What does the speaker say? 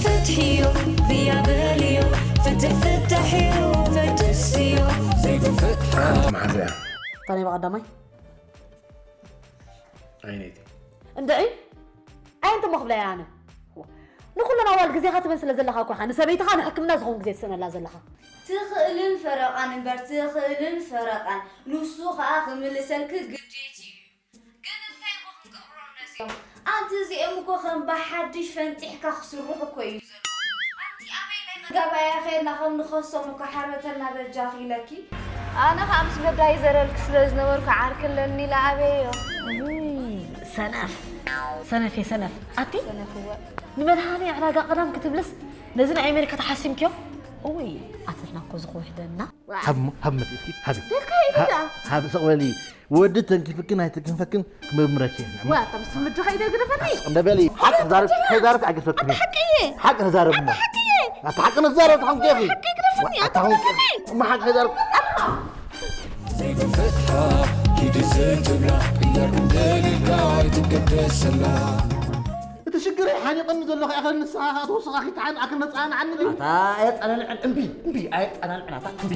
ፍትሕዮ ብያ በልዮ ፍትሕ ፍታሕዮ ፈደስዮ ዘይትፍትሖ ሓንቲ መሓዛ እያ። እንታይ ናይ ብቐዳማይ ዓይነይቲ እንድዒ ኣየንተ መኽብለያ ኣነ ንኩለን ኣዋል ግዜኻ ትበን ስለ ዘለኻ እኮ ኢኻ ንሰበይትኻ ንሕክምና ዝኸውን ግዜ ትስእነላ ዘለኻ። ትኽእልን ፈረቓን እምበር ትኽእልን ፈረቓን ንሱ ኸኣ ክምልሰልኪ ግዴት እዩ። ግን እንታይ እሞ ክንገብሮም ነዚኦም ኣንቲ እዚኦም እኮ ከም ብሓድሽ ፈንጢሕካ ክስርሑ እኮ እዩ ዘለዎም ኣንቲ ኣበይ ናይ መጋባእያ ኸይድና ከም ንኸሶም እኮ ሓረተና በጃኺ ኢለኪ። ኣነ ኸኣ ምስ መዳይ ዘረልኪ ስለ ዝነበርኩ ዓርኪ ኣለኒ ኢለ ኣበዮ። ሰነፍ ሰነፍ እየ ሰነፍ ኣቲ ንመድሃኒ ዕዳጋ ቀዳም ክትብልስ ነዚ ናይ ኣሜሪካ ተሓሲምክዮ እውይ ኣትልና እኮ ዝኽውሕደና ሃብ ሃብ መጥኢትኪ ሃቢ ደካ ኢሉ ደኣ ሃብ ሰቕበሊ ወዲ ተንኪፍክን ኣይተንኪፈክን ክምርምረኪ ዋ ኣታ ምስ ምድኻ ኢደ ግደፈኒ እንደበሊ ሓቂ ዛረብ ከይዛረብ ኣይገፈክን ሓቂ እየ ሓቂ ተዛረብ እሞ ኣታ ሓቂ ነዛረብ ተሓንቂ ኢኺ ሓቂ ግደፈኒ ኣታ ሓንቂ እማ ሓቂ ከይዛረብ ዘይትፍትሖ ኪዲ ዘይትብላ ቅያር እንደልካ ኣይትገደሰላ እቲ ሽግረይ ሓኒቐኒ ዘሎ ከኣ ንስኻ ከኣ ተወስኻ ኪትሓን ኣክል መጽኣን ዓኒ ድዩ ኣታ ኣየጸናንዕን እምቢ እምቢ ኣየጸናንዕን ኣታ እምቢ